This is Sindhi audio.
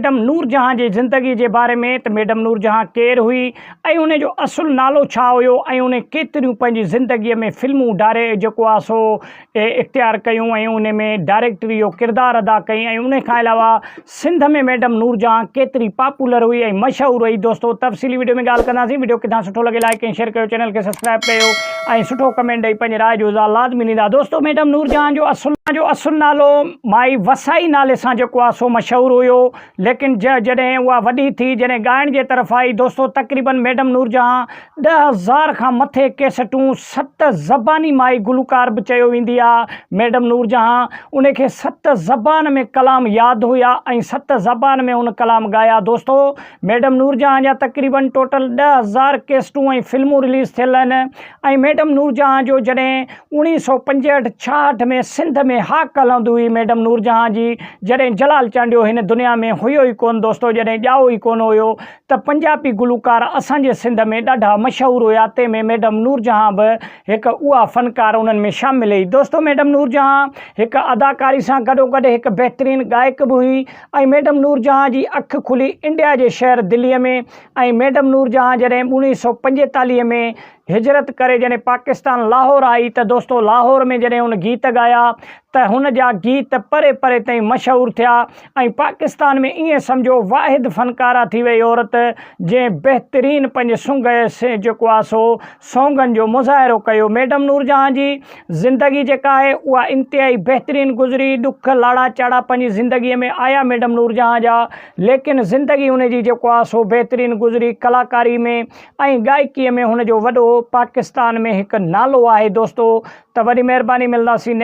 ميڊم نورجهان جي زندگي جي باري ۾ ته ميڊم نورجهان ڪير هئي ۽ ان جو اصل نالو ڇا هيو ۽ ان ڪيتريون پنهنجي زندگي ۾ فلمون ڊاري جيڪو آ سو اختيار ڪيون ۽ ان ۾ ڊائريڪٽري جو ڪردار ادا ڪئي ۽ ان کان علاوه سنڌ ۾ ميڊم نورجهان ڪيتري پاپولر هئي ۽ مشهور هئي دوستو تفصيلي وڊيو ۾ ڳالهه ڪنداسين وڊيو ڪٿان سٺو لڳي لائيڪ ۽ شيئر ڪيو چينل کي سبسڪرائب ڪيو ۽ سٺو ڪمينٽ ڏئي پنهنجي راء جو اظهار لازمي ڏيندا دوستو ميڊم نورجهان جو اصل جو اصل نالو مائي وسائي نالي سان جيڪو آهي سو مشهور هيو ليڪن جڏهن اها وڏي ٿي جڏهن ڳائڻ جي طرف آئي دوستو تقريبن ميڊم نورجهان 10,000 کان مٿي ڪيسٽون ست زباني مائي گلوڪار به چيو ويندي آ ميڊم نورجهان ان کي ست زبان ۾ ڪلام ياد هيا ۽ ست زبان ۾ هن ڪلام ڳايا دوستو ميڊم نورجهان جا تقريبن ٽوٽل 10,000 ڪيسٽون ۽ فلمون رليز ٿيل آهن ۽ ميڊم نورجهان جو جڏهن اوڻيهه سو پنجهٺ ڇاهٺ ۾ سنڌ ۾ هاڪ هلندي هئي ميڊم نورجهان جي جڏهن جلال چانڊيو هن دنيا ۾ هيو ئي ڪونه دوستو جڏهن ڄائو ئي ڪونه هيو ته پنجابي گلوڪار اسان جي سنڌ ۾ ڏاڍا مشهور هيا تنهن ۾ ميڊم نورجهان به هڪ اها فنڪار انهن ۾ شامل هئي دوستو ميڊم نورجهان هڪ اداڪاري سان گڏوگڏ هڪ بهترين گائڪ به هئي ۽ ميڊم نورجهان جي اک کلي انڊيا جي شهر دلي ۾ ۽ ميڊم نورجهان جڏهن 1945 ۾ هجرت ڪري جڏهن پاڪستان لاهور آئي ته دوستو لاهور ۾ جڏهن هن گيت ڳايا ته هن جا گيت پري پري تائين مشهور ٿيا ۽ پاڪستان ۾ ائين سمجهو واحد فنڪاره ٿي وئي عورت جنهن بهترين پنهنجي سنگ جيڪو آ سو سونگن جو مظاهرو ڪيو ميڊم نورجهان جي زندگي جيڪا آهي اها انتهائي بهترين گذري ڏک لاڙا چاڙها پنهنجي زندگي ۾ آيا ميڊم نورجهان جا ليڪن زندگي هن جي جيڪو آ سو بهترين گذري ڪلاڪاري ۾ ۽ گائڪيء ۾ هن جو وڏو پاڪستان ۾ هڪ نالو آهي دوستو ته وڏي مهرباني ملنداسين.